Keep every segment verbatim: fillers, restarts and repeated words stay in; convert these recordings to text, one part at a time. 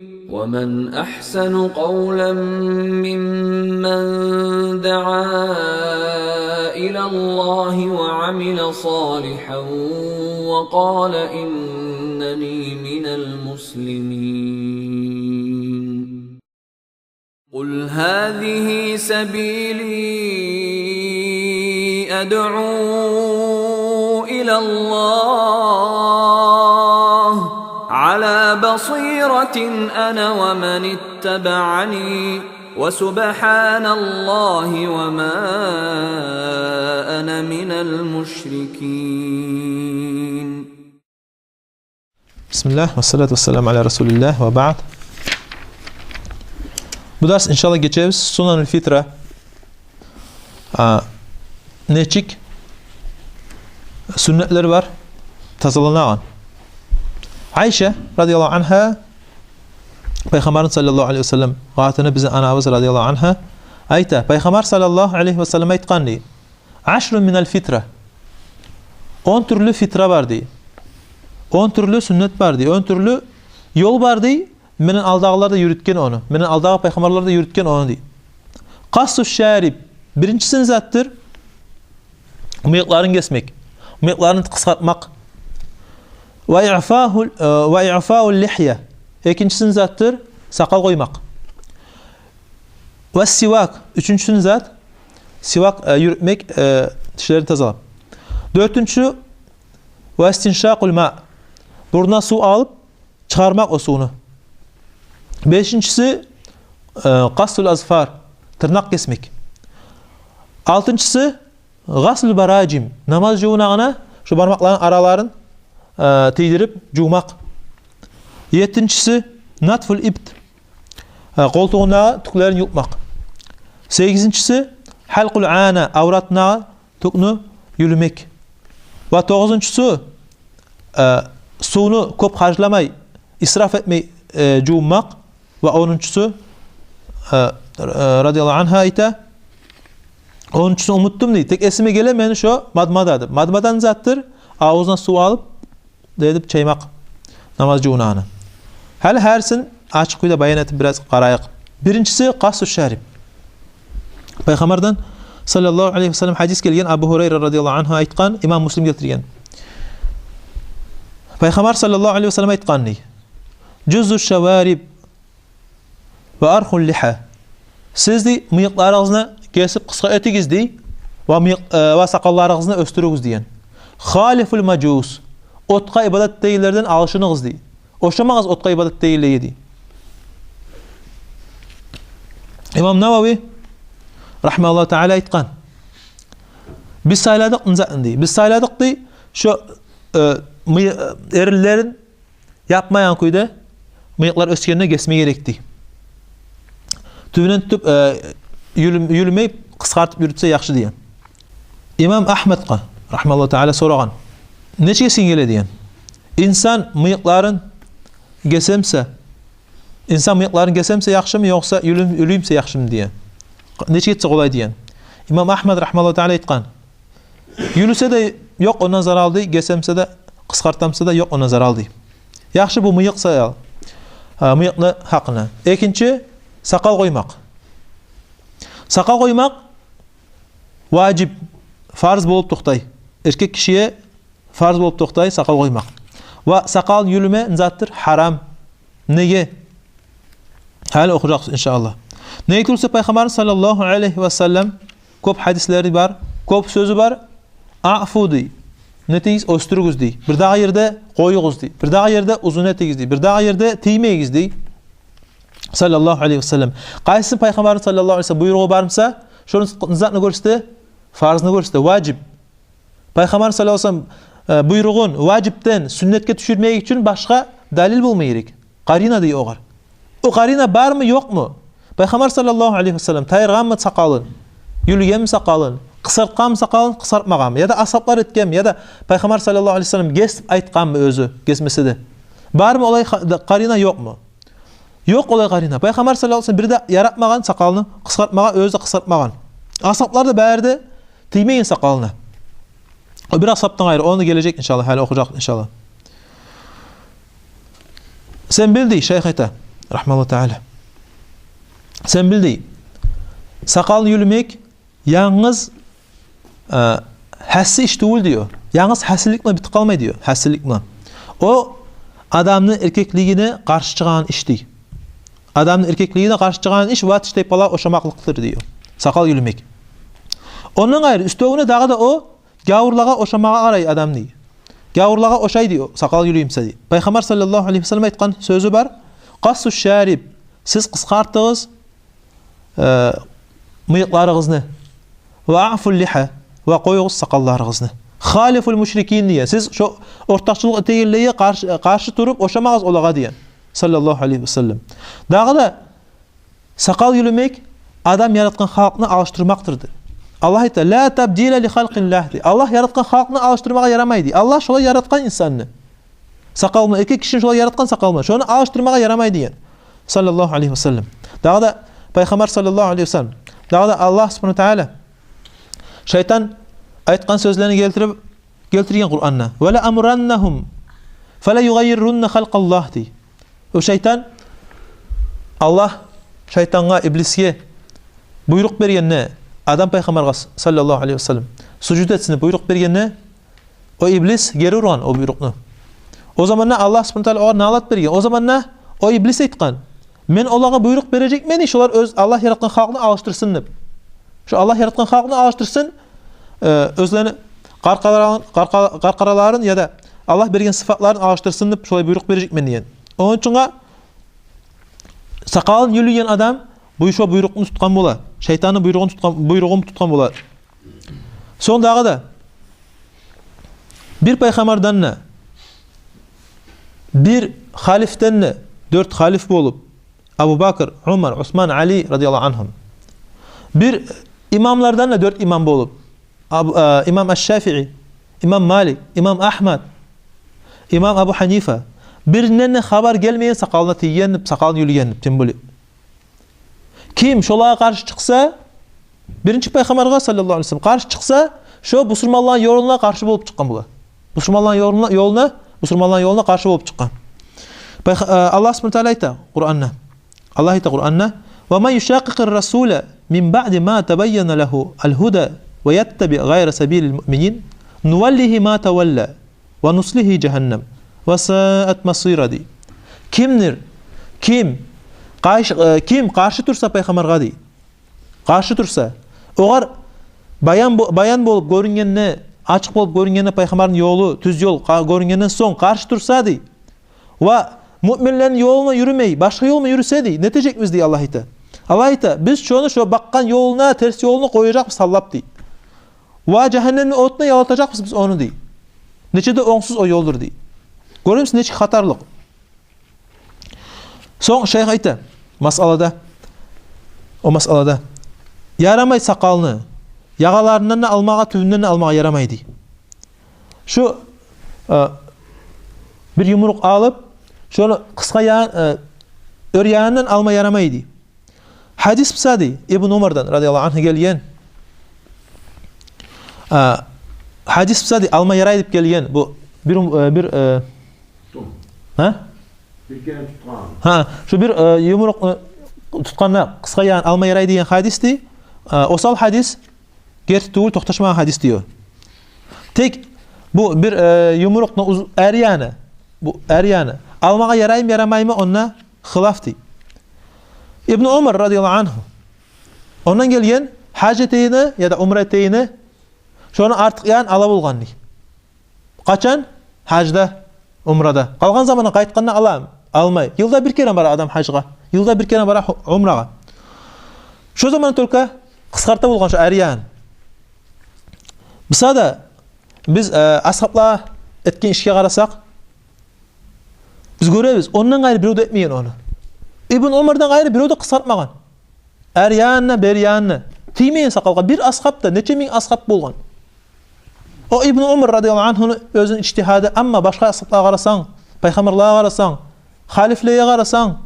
ومن أحسن قولا ممن دعا إلى الله وعمل صالحا وقال إنني من المسلمين. قل هذه سبيلي أدعو إلى الله على بصيرة أنا ومن اتبعني وسبحان الله وما أنا من المشركين. Бисмиллагь, вассалату вассаламу аля расулиллагь, ва баъд. Бу дарс, иншаллагь, гечебиз сунанул фитра. А, нечик сюннетлер бар тазаланагъан. Айша, радияллагьу аньгьа, Пайхаммарны, саллаллагьу алейгьи ва саллам, къатыны, бизин анабыз, радияллагьу аньгьа, айта: Пайхаммар, саллаллагьу алейгьи ва саллам, айтгъан дей: «Ашрун минал фитра». Он тюрлю фитра бар дей. Он тюрлю сюннет бар дей. Он тюрлю ёл бар дей. Менден алдагъылар да юрютген ону. Менден алдагъы пайхаммарлар да юрютген ону дей. Къассу шариб. Биринчиси не затдыр? Мыйыкъларын гесмек. Мыйыкъларын къысгъартмакъ. Ва иъфаул, э, ва иъфаул лихья. Экинчиси не затдыр? Сакъал къоймакъ. Ва сивак. Уьчюнчюсю не зат? Сивак, э, юрютмек, э, тишлерин тазалап. Дёртюнчюсю, ва истиншакъул ма. Бурнуна сув алып, чыгъармакъ о сувну. Бешинчиси, э, къассул азфар, тырнакъ гесмек. Алтынчысы, гъаслул баражим, намаз жувунагъанда шу бармакъларын араларын, э, тийдирип жувмакъ. Еттинчиси, натфул ибт, э, къолтугъундагъы тюклерин юлкъмакъ. Сегизинчиси, халкъул ана, авратындагъы тюкню юлмек. Ва тогъузунчусу, э, сувну кёп харжламай, исраф этмей, э, жувунмакъ. Ва онунчусу, э, э, радияллагьу аньгьа айта, онунчусун унутдум дей. Тек эсиме геле мени шо мадмада деп. Мадмада не затдыр? Авзуна сув алып, дедип чаймакъ намаз жувунагъанда. Гьали гьарисин ачыкъ кюйде баян этип бираз къарайыкъ. Биринчиси, къассу шариб. Пайхаммардан, саллаллагьу алейгьи ва саллам, гьадис гелген, Абу Гьурайра, радияллагьу аньгьу, айтгъан, имам Муслим гелтирген. Пайхаммар, саллаллагьу алейгьи ва саллам, айтгъан дей: «Жуззу шавариб ва архул лихьа». Сиз дей, мыйыкъларыгъызны гесип къысгъа этигиз дей, ва мыйыкъ-, э, ва сакъалларыгъызны оьсдюрюгюз деген. «Халифул мажус». Отгъа ибадат этегенлерден алышыныгъыз дей. Ошамагъыз отгъа ибадат этегенлеге дей. Имам Навави, рахимагьуллагьу таала, айтгъан: «Биз сайладыкъ не затны дей. Биз сайладыкъ дей, шо, э, мый-, э, эринлерин япмайгъан кюйде мыйыкълар оьсгенде гесме герек дей. Тюбюнден тутуп, э, юлю-, юлмей, къысгъартып юрютсе яхшы», — деген. Имам Агьмадгъа, рахимагьуллагьу таала, сорагъан: «Нечик эсинге геле, — деген, — инсан мыйыкъларын гесемсе, инсан мыйыкъларын гесемсе яхшымы, ёкъса юлюм-, юлюймсе яхшымы?» — деген. «Нечик этсе къолай?» — деген. Имам Агьмад, рахимагьуллагьу таала, айтгъан: «Юлюсе де ёкъ ондан зарал дей, гесемсе де, къысгъартамса да, ёкъ ондан зарал дей. Яхшы бу мыйыкъ саял, а, мыйыкъны гьакъына». Экинчи, сакъал къоймакъ. Сакъал къоймакъ важип, фарз болуп токътай. Эркек гишиге фарз болуп токътай сакъал къоймакъ. Ва сакъалын юлюме не затдыр? Гьарам. Неге? Гьали охужакъбыз, иншааллагь. Неге тюгюлсе, Пайхаммарны, саллаллагьу алейгьи ва саллам, кёп гьадислери бар, кёп сёзю бар. «Аъфу», — дей. Не этигиз? Оьсдюрюгюз дей. Бирдагъы ерде къоюгъуз дей. Бирдагъы ерде узун этигиз дей. Бирдагъы ерде тиймегиз дей, саллаллагьу алейгьи ва саллам. Къайсы Пайхаммарны, саллаллагьу алейгьи ва саллам, буйругъу бармса, шону, не затны гёрсете? Фарзны гёрсете, важип. Пайхаммар, саллаллагьу алейгьи ва саллам, э, буйругъун важипден сюннетге тюшюрмек учун башгъа далил болма герек. Къарина дей огъар. О къарина бармы, ёкъму? Пайхаммар, саллаллагьу алейгьи ва саллам, тайдыргъанмы сакъалын? Юлгенми сакъалын? Къысгъартгъанмы сакъалын? Къысгъартмагъанмы? Яда асгьаблар этгенми? Яда Пайхаммар, саллаллагьу алейгьи ва саллам, гес деп айтгъанмы оьзю, гесмесе де? Бармы олай ха-, да, къарина, ёкъму? Ёкъ олай къарина. Пайхаммар, саллаллагьу алейгьи ва саллам, бир де яратмагъан сакъалны къысгъартмагъа, оьзю де къысгъартмагъан. Асгьаблар да бары да тиймеген сакъалына. О бир асгьабдан къайры, ону гележек, иншааллагь, гьали охужакъ, иншааллагь. Сен бил дей, шайх айта, Рахмаллаху таала. Сен бил, дей, сакъалны юлюмек янгыз, э, гьасси иш тюгюл, дей о. Янгыз гьассилик булан битип къалмай, дей о. Гьассилик булан. О адамны эркеклигине къаршы чыгъагъан иш, дей. Адамны эркеклигине къаршы чыгъагъан иш ва тиштайпалагъа ошамакълыкъдыр, дей о. Сакъал юлюмек. Ондан къайры, уьстевюне дагъы да о гявурлагъа ошамагъа къарай адам, дей. Гявурлагъа ошай, дей о, сакъал юлюй буса, дей. Пайхаммар саллаллагьу алайгьи ва саллам айтгъан сёзю бар. Къассу шариб, сиз къысгъартыгъыз, э, мыйыкъларыгъызны. Ва аъфул лиха, ва къоюгъуз сакъалларыгъызны. Халифул мушрикин, деген. Сиз шо ортакъчылыкъ этегенлеге къаршы, къаршы туруп ошамагъыз олагъа, деген. Саллаллагьу алайгьи ва саллам. Дагъы да сакъал юлюмек адам яратгъан халкъны алышдырмакъдыр, дей. Аллагь айта: «Ла табдила ли халкъиллагь», дей. Аллагь яратгъан халкъны алышдырмагъа ярамай, дей. Аллагь шолай яратгъан инсанны. Сакъал булан, эркек кишини шолай яратгъан сакъал булан. Шону алышдырмагъа ярамай, деген. Саллаллагьу алайгьи ва саллам. Дагъы да Пайхаммар саллаллагьу алайгьи ва саллам. Дагъы да Аллагь субгьанагьу ва таала шайтан айтгъан сёзлерин гелтирип, гелтирген Къуранда. «Ва ла амураннагьум, фа ла югъаййирунна халкъаллагь», дей. О шайтан, Аллагь шайтангъа, иблисге буйрукъ бергенде, Адам пайхаммаргъа, саллаллагьу алайгьи ва саллам, сужуд этсин деп буйрукъ бергенде, о иблис гери ургъан о буйрукъну. О заманда Аллагь субгьанагьу ва таала огъар налат берген. О заманда о иблис айтгъан: «Мен олагъа буйрукъ бережекмен, шолар оьз Аллагь яратгъан халкъны алышдырсын», — деп. Шо Аллагь яратгъан халкъны алышдырсын, э, оьзлени къаркъараларын, къаркъа-, къаркъараларын яда Аллагь берген сыфатларын алышдырсын деп шолай буйрукъ бережекмен деген. Ону учун сакъалын юлюйген адам бу шо буйрукъну тутгъан бола. Шайтанны буйругъун тутгъан, буйругъун тутгъан бола. Сонг дагъы да бир пайхаммардан да, бир халифден де, дёрт халиф болуп, Абу Бакр, Умар, Усман, Али радияллагьу ангьум. Бир имамлардан да дёрт имам болуп, Абу, э, имам Аш-Шафии, имам Малик, имам Агьмад, имам Абу Гьанифа. Биринден де хабар гелмеген сакъалына тийген, сакъалын юлюген, тем более. Ким шолагъа къаршы чыкъса, биринчи пайхаммаргъа, саллаллагьу алайгьи ва саллам, къаршы чыкъса, шо бусурманланы ёлуна къаршы болуп чыкъгъан бола. Бусурманланы ёлуна, ёлуна, бусурманланы ёлуна къаршы болуп чыкъгъан. Пайха-, э, Аллагь субгьанагьу ва таала айта Къуранда. Аллагь айта Къуранда: «Ва ман юшакъикъир расула мин баъди ма табайяна лагьул гьуда ва яттаби гъайра сабилил муъминин, нуваллигьи ма тавалла ва нуслигьи жагьаннам ва саат масира», — дей. Кимдир, ким къайш-, э, ким къаршы турса пайхаммаргъа, дей. Къаршы турса, огъар баян бо-, баян болуп гёрюнгенде, ачыкъ болуп гёрюнгенде пайхаммарны ёлу, тюз ёл къа-, гёрюнгенден сонг къаршы турса, дей. Ва муъминлени ёлуна юрюмей, башгъа ёл булан юрюсе, дей, не этежекбиз, дей, Аллагь айта. Аллагь айта: «Биз шону шо бакъгъан ёлуна, терс ёлуна къояжакъбыз саллап», — дей. «Ва жагьаннемни отуна ялатажакъбыз биз ону», — дей. Нече де онгсуз о ёлдур, дей. Гёремисиз, нечик хатарлыкъ. Сонг шайх айта масъалада, о масъалада: ярамай сакъалны ягъаларындан да алмагъа, тюбюнден де алмагъа ярамай, дей. Шу, э, бир юмрукъ алып, шону къысгъа ягъын, э, оьр ягъындан алма ярамай, дей. Гьадис буса, дей, Ибн Умардан радияллагьу ангьу гелген. Э, гьадис буса, дей, алма ярай деп гелген. Бу бир ум-, э, бир, э, Тутдум. Гьа? Бир керен тутгъан. Гьа, шу бир, э, юмрукъ, э, тутгъанда къысгъа ягъын алма ярай деген гьадис, дей. Э, осал гьадис, герти тюгюл, токъташмагъан гьадис, дей о. Тек бу бир, э, юмрукъну уз-, ари ягъыны, бу ари ягъыны алмагъа яраймы, ярамаймы, онда хилаф, дей. Ибн Умар радияллагьу ангьу, ондан гелген, гьаж этегенде яда умра этегенде шону артыкъ ягъын ала болгъан, дей. Къачан? Гьажда, умрада. Къалгъан заманда къайтгъанда ала, алмай. Йылда бир керен бара адам гьажгъа. Йылда бир керен бара ху-, умрагъа. Шо заманда только къысгъарта болгъан шо ари ягъын. Буса да биз, э, асгьаплар этген ишге къарасакъ, биз гёребиз, ондан къайры бирев де этмеген ону. Ибн Умардан къайры бирев де къысгъартмагъан. Ари ягъын да, бери ягъын да тиймеген сакъалгъа бир асгьап да, нече минг асгьап болгъан. О Ибн Умар радияллагьу ангьуну оьзюню ижтигьады, амма башгъа асгьаплагъа къарасанг, пайхаммарлагъа къарасанг, халифлеге къарасанг,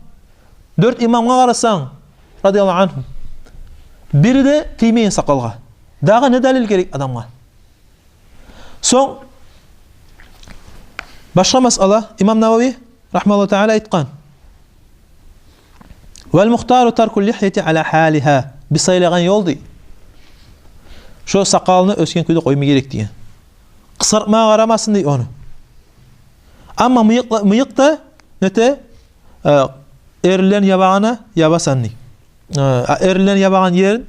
дёрт имамгъа къарасанг, радияллагьу ангьум, бири де тиймеген сакъалгъа. Дагъы не далил герек адамгъа? Сонг башгъа масъала, имам Навави рагьимагьуллагьу таала айтгъан: «Вал мухтару таркул лихьяти ала халиха». Биз сайлагъан ёл, дей, шо сакъалны оьсген кюйде къойма герек деген. Къысгъартмагъа къарамасын, дей, ону. Амма мыйыкъла-, мыйыкъ да нете, э, эринлени ябагъанына ябасан, дей. Э, эринлени ябагъан ерин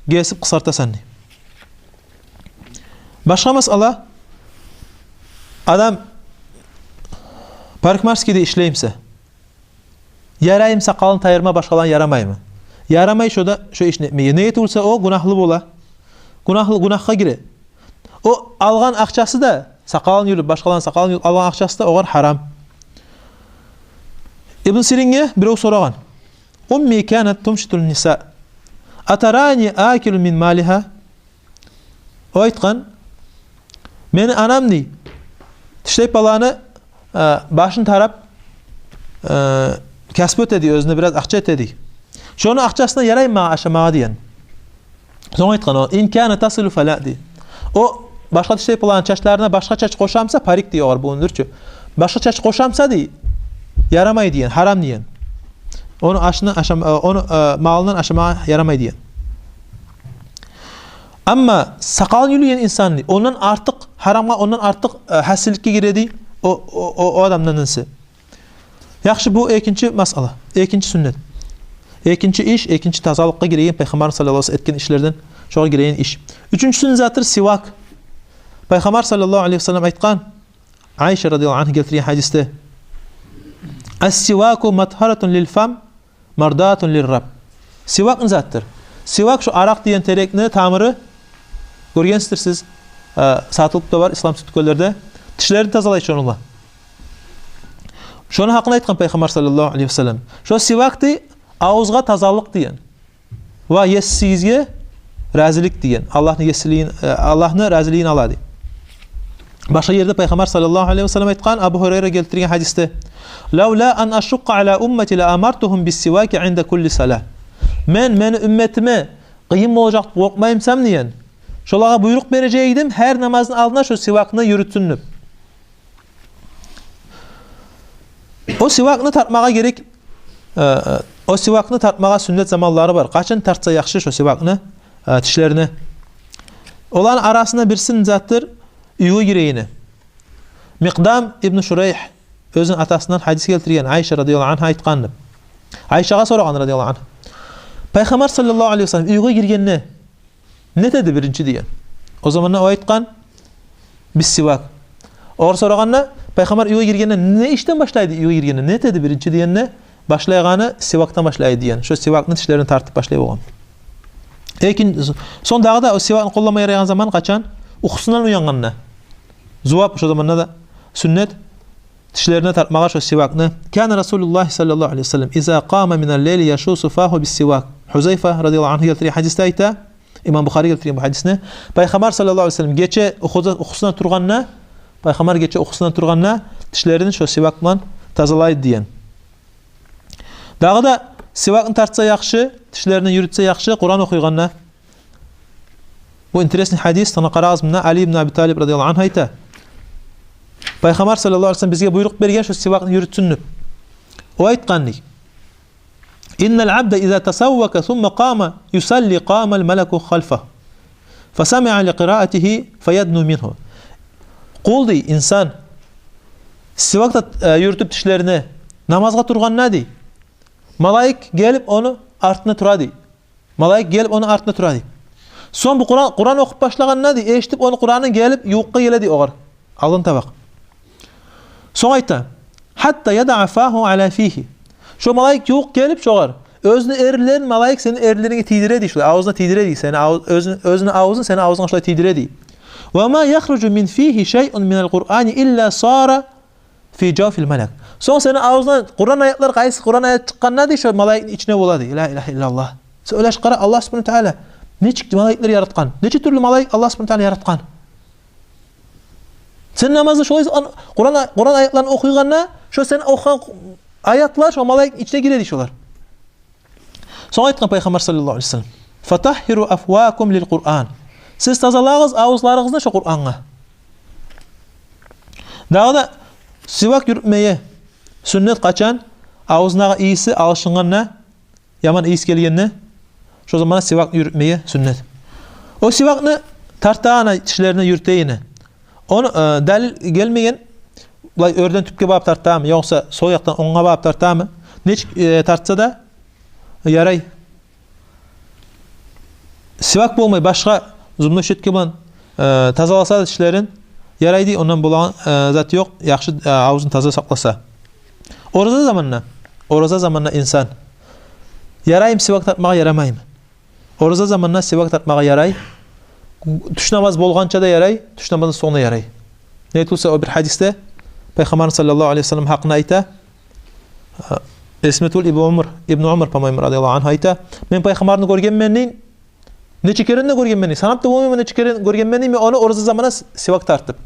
гесип къысгъартасан, дей. Башгъа масъала. Адам парикмахерскийде ишлей буса, яраймы сакъалын тайдырма башгъаланы, ярамаймы? Ярамай шо да, шо ишни этмеге. Неге тюгюл буса, о гюнагьлы бола. Гюнагьлы, гюнагьгъа гире. О алгъан акъчасы да, сакъалын юлюп, башгъаланы сакъалын юлюп алгъан акъчасы да огъар гьарам. Ибн Сиринге бирев сорагъан: «Умми канат тумшитун ниса, атарани акилун мин малиха?» О айтгъан: «Мени анам, дей, тиштайпаланы, э, башын тарап, э, касбу эте, дей, оьзюне бираз акъча эте, дей. Шону акъчасына яраймы магъа ашамагъа?» – деген. Сонг айтгъан о: «Ин кана тасилу фала», – дей. О башгъа тиштайпаланы чачларына башгъа чач къошамса, парик дей огъар бугюндюрчю. Башгъа чач къошамса, дей, ярамай деген, гьарам деген. Ону ашына ашам-, э, ону, э, малындан ашамагъа ярамай деген. Амма сакъалын юлеген инсан, дей, ондан артыкъ гьарамгъа, ондан артыкъ, э, гьасиликге гире, дей, о, о, о, о адамдан инси. Яхшы, бу экинчи масъала, экинчи сюннет. Экинчи иш, экинчи тазалыкъгъа гиреген, Пайхаммар саллаллагьу алайгьи ва саллам этген ишлерден шогъар гиреген иш. Уьчюнчюсю не затдыр? Сивак. Пайхаммар саллаллагьу алайгьи ва саллам айтгъан, Айша радияллагьу ангьа гелтирген гьадисде: «Ас-сиваку матгьаратун лил фам, мардатун лир раб». Сивак не затдыр? Сивак шо аракъ деген терекни тамыры, гёргенсиздир сиз, э, сатылып да бар ислам сют дюкенлерде. Тишлерин тазалай шону булан. Шону гьакъында айтгъан Пайхаммар саллаллагьу алайгьи ва саллам: «Шо сивак, – дей, – авузгъа тазалыкъ, – деген, – ва есигизге разилик, – деген. – Аллагьны есилигин, э, Аллагьны разилигин ала», – дей. Башгъа ерде Пайхаммар саллаллагьу алайгьи ва саллам айтгъан, Абу Гьурайра гелтирген гьадисде: «Лавла ан ашукъкъа ала уммати ла амартугьум бис-сиваки инда кулли салагь». «Мен мени умматыма къыйын болажакъ деп къоркъмаймысам, – деген, – шолагъа буйрукъ бережек эдим, гьар намазны алдына шо сивакны юрютсюн деп». О сивакны тартмагъа герек, э, э, о сивакны тартмагъа сюннет заманлары бар. Къачан тартса яхшы шо сивакны, э, тишлерине? Оланы арасында бириси не затдыр? Уьйге гирегенде. Микъдам ибн Шурайгь оьзюню атасындан гьадис гелтирген, Айша радияллагьу ангьа айтгъан деп. Айшагъа сорагъан радияллагьу ангьа: «Пайхаммар саллаллагьу алайгьи ва саллам уьйге гиргенде не этеди биринчи?» – деген. О заманда о айтгъан: «Бис-сивак». Огъар сорагъанда: «Пайхаммар уьйге гиргенде не ишден башлайды, уьйге гиргенде не этеди биринчи?» – дегенде, башлайгъаны сивакдан башлайды деген. Шо сивакны тишлерин тартып башлай болгъан. Экин-, сонг дагъы да о сивакны къоллама ярайгъан заман къачан? Уькюсюнден уянгъанда. Зувап, шо заманда да сюннет тишлерине тартмагъа шо сивакны. «Кана Расулуллагь саллаллагьу алайгьи ва саллам иза къама минал лайли яшуссу фагьу бис-сивак». Гьузайфа радияллагьу ангьу гелтирген гьадисде айта, имам Бухари гелтирген бу гьадисни. Пайхаммар саллаллагьу алайгьи ва саллам гече уькюде-, уькюсюнден тургъанда, Пайхаммар гече уькюсюнден тургъанда тишлерин шо сивак булан тазалайды деген. Дагъы да сивакны тартса яхшы, тишлерин юрютсе яхшы Къуран охуйгъанда. Бу интересный гьадис, тана къарагъыз мунда, Али ибн Аби Талиб радияллагьу ангьу айта: «Пайхаммар саллаллагьу алайгьи ва саллам бизге буйрукъ берген шо сивакны юрютсюн деп». О айтгъан дей: «Иннал абда иза тасаввака сумма къама юсалли къамал малаку халфагьу, фасамиа ли къираатигьи фаядну мингьу». Къул, дей, инсан сивак да, э, юрютюп тишлерине, намазгъа тургъанда, дей, малайик гелип ону артында тура, дей. Малайик гелип ону артында тура, дей. Сонг бу Къуран, Къуран охуп башлагъанда, дей, эшитип ону Къуранын, гелип ювукъгъа геле, дей, огъар. Алдын табакъ. Сонг айта: «Гьатта ядаа фагьу ала фигьи». Шо малайик ювукъ гелип шогъар, оьзюню эринлерин малайик сени эринлеринге тийдире, дей, шулай авзуна тийдире, дей, сени ав-, оьзюн-, оьзюню авзун сени авзунга шулай тийдире, дей. «Ва ма яхружу мин фигьи шайъун минал Къурани илла сара фи жавфил малак». Сонг сени авзунгдан Къуран аятлар, къайсы Къуран аят чыкъгъанда, дей, шо малайикни ичине бола, дей. Ла илагьа иллаллагь. Сен ойлашып къара, Аллагь субгьанагьу ва тааля нечик малайиклер яратгъан, нече тюрлю малайик Аллагь субгьанагьу ва тааля яратгъан. Сен намазда шолай Къуран, Къуран аятларын охуйгъанда, шо сен охугъан аятлар шо малайикни ичине гире, дей, шолар. Сонг айтгъан Пайхаммар саллаллагьу алайгьи ва саллам: «Фатагьгьиру афвакум лил Къуран». Сиз тазалагъыз авзларыгъызны шо Къурангъа. Дагъы да сивак юрютмеге сюннет къачан? Авзундагъы ийиси алышынгъанда, яман ийис гелгенде, шо заманда сивакны юрютмеге сюннет. О сивакны тартагъаны, тишлерине юрютегени, ону, э, далил гелмеген, булай оьрден тюпге багъып тартамы, ёкъса сол якъдан онггъа багъып тартамы, нечик, э, тартса да ярай. Сивак болмай, башгъа зубной щётка булан, э, тазаласа да тишлерин, ярай дей, ондан болагъан, э, зат ёкъ, яхшы, э, авзун таза сакъласа. Ораза заманда, ораза заманда инсан яраймы сивак тартмагъа, ярамаймы? Ораза заманда сивак тартмагъа ярай. Тюш намаз болгъанча да ярай, тюш намаздан сонг да ярай. Неге тюгюл де, о бир гьадисде Пайхаммар саллаллагьу алайгьи ва саллам гьакъында айта, э, эсиме тюгюл, Ибну Умар, Ибну Умар, по-моему, радияллагьу ангьу айта: «Мен Пайхаммарны гёргенмен, — дей, — нече керен де гёргенмен, — дей, — санап да болмайман, нече керен гёргенмен, — дей, — мен ону ораза заманда с-, сивак тартып.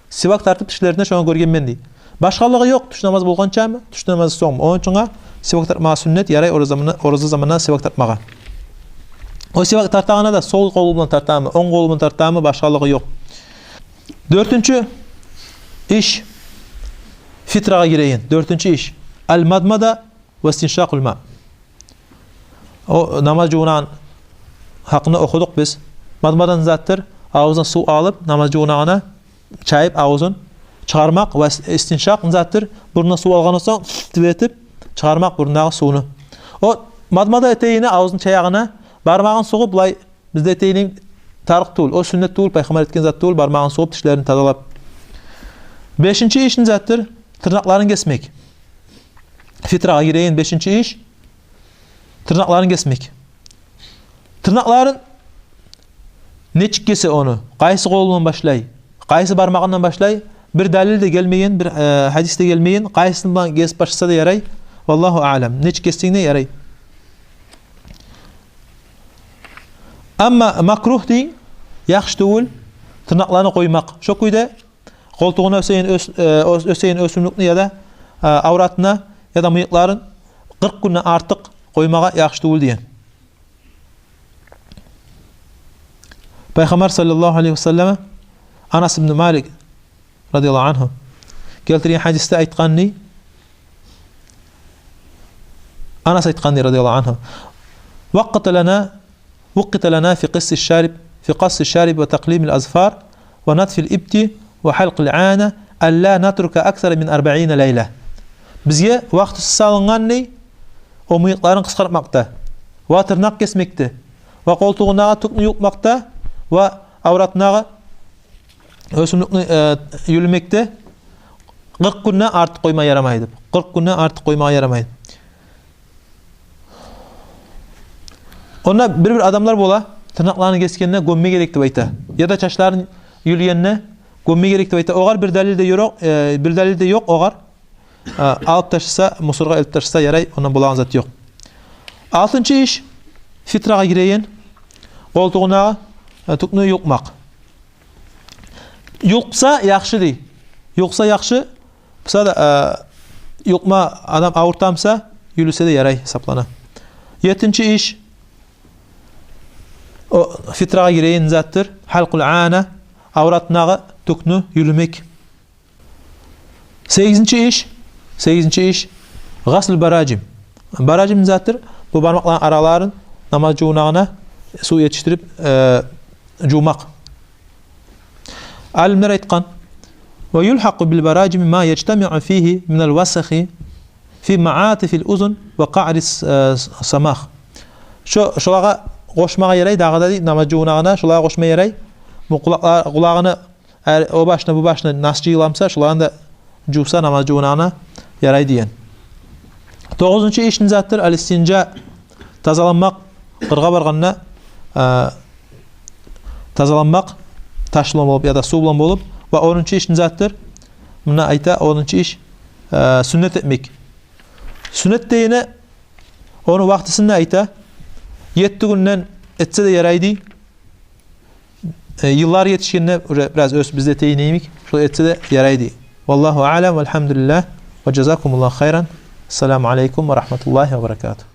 Сивак тартып тишлерине, шону гёргенмен», — дей. Башгъалыгъы ёкъ, тюш намаз болгъанчамы, тюш намаздан сонгму. Ону учун сивак тартмагъа сюннет, ярай, ораза заманда, ораза заманда сивак тартмагъа. О сивак тартагъанда да сол къолу булан тартамы, онг къолу булан тартамы, башгъалыгъы ёкъ. Дёртюнчю иш, фитрагъа гирейин. Дёртюнчю иш: аль-мадмада ва истиншакъуль ма. О намаз жувунагъан гьакъында охудукъ биз. Мадмада не затдыр? Авзуна сув алып, намаз жувунагъанда чайып авзун, чыгъармакъ. Ва ис-, истиншакъ не затдыр? Бурнуна сув алгъандан сонг, тилетип, чыгъармакъ бурнундагъы сувну. О мадмада этегени, авзун чаягъаны, бармагъын сугъуп, булай бизде этегени тарыкъ тюгюл, о сюннет тюгюл, Пайхаммар этген зат тюгюл, бармагъын сугъуп, тишлерин тазалап. Бешинчи иш не затдыр? Тырнакъларын гесмек. Фитрагъа гирейин бешинчи иш: тырнакъларын гесмек. Тырнакъларын нечик гесе ону? Къайсы къолундан башлай? Къайсы бармагъындан башлай? Бир далил де гелмеген, бир, э, гьадис де гелмеген. Къайсындан гесип башласа да ярай. Валлагьу аълам. Нечик гессенг де ярай. Амма макругь дей, яхшы тюгюл, тырнакъланы къоймакъ. Шо кюйде къолтугъуна оьсеген оьс-, э, оьс-, оьсеген оьсюмлюкню яда, э, авратына, яда мыйыкъларын къыркъ гюнден артыкъ къоймагъа яхшы тюгюл деген. Пайхаммар саллаллагьу алайгьи ва саллам, Анас ибн Малик радияллагьу ангьу гелтирген гьадисде айтгъан дей, Анас айтгъан дей, радияллагьу ангьу: «Вакъкъита лана, вукъкъита лана фи къассиш-шариб, фи къассиш-шариб ва такълимил азфар, ва натфил ибти, ва гьалкъил ана, алла натрука аксара мин арбаъина лайла». Бизге вакътиси салынгъан дей о мыйыкъларын къысгъартмакъда, ва тырнакъ гесмекде, ва къолтугъундагъы тюкню юлкъмакъда, ва авратындагъы оьсюмлюкню, э, юлюмекде къыркъ гюнден артыкъ къойма ярамай деп. Къыркъ гюнден артыкъ къоймагъа ярамай. Онда бир-бир адамлар бола, тырнакъларын гесгенде гёмме герек деп айта. Яда чачларын юлгенде гёмме герек деп айта. Огъар бир далил де ёкъ, э, бир далил де ёкъ огъар. Э, алып ташласа, мусоргъа элтип ташласа ярай, ондан болагъан зат ёкъ. Алтынчы иш, фитрагъа гиреген, къолтугъундагъы, э, тюкню юлкъмакъ. Юлкъса яхшы дей. Юлкъса яхшы. Буса да, э, юлкъма адам авуртамса, юлюсе де ярай, гьисаплана. Еттинчи иш, о фитрагъа гиреген затдыр, гьалкъул ана, авратындагъы тюкню юлюмек. Сегизинчи иш, сегизинчи иш, гъаслул баражим. Баражим затдыр, бу бармакъланы араларын намаз жувунагъына сув етишдирип, э, жувмакъ. Алимлер айтгъан: «Ва юлгьакъу бил баражими ма яжтамиъу фигьи минал васахи фи маатифил узун ва къаърис, э, самах». Шо, шолагъа къошмагъа ярай, дагъы да дей, намаз жувунагъына шолагъа къошма ярай. Бу къулакъла-, къулагъыны Эр, о башына, бу башына нас жыйыламса, шоланы да жувса, намаз жувунагъына ярай деген. Тогъузунчу иш не затдыр? Ал-истинжа, тазаланмакъ, къыргъа баргъанда, э, тазаланмакъ, таш булан болуп яда сув булан болуп. Ва онунчу иш не затдыр? Муна айта, онунчу иш, э, сюннет этмек. Сюннет дегени, ону вакътисинде айта, етти гюнден этсе де ярай дей. Э, йыллар етишгенде уже бираз оьсюп бизде этеген йимик, шолай этсе де ярай дей. Валлагьу аълам, валгьамдулиллагь, ва жазакумуллагьу хайран. Ассаламу алейкум ва рагьматуллагьи ва баракатугь.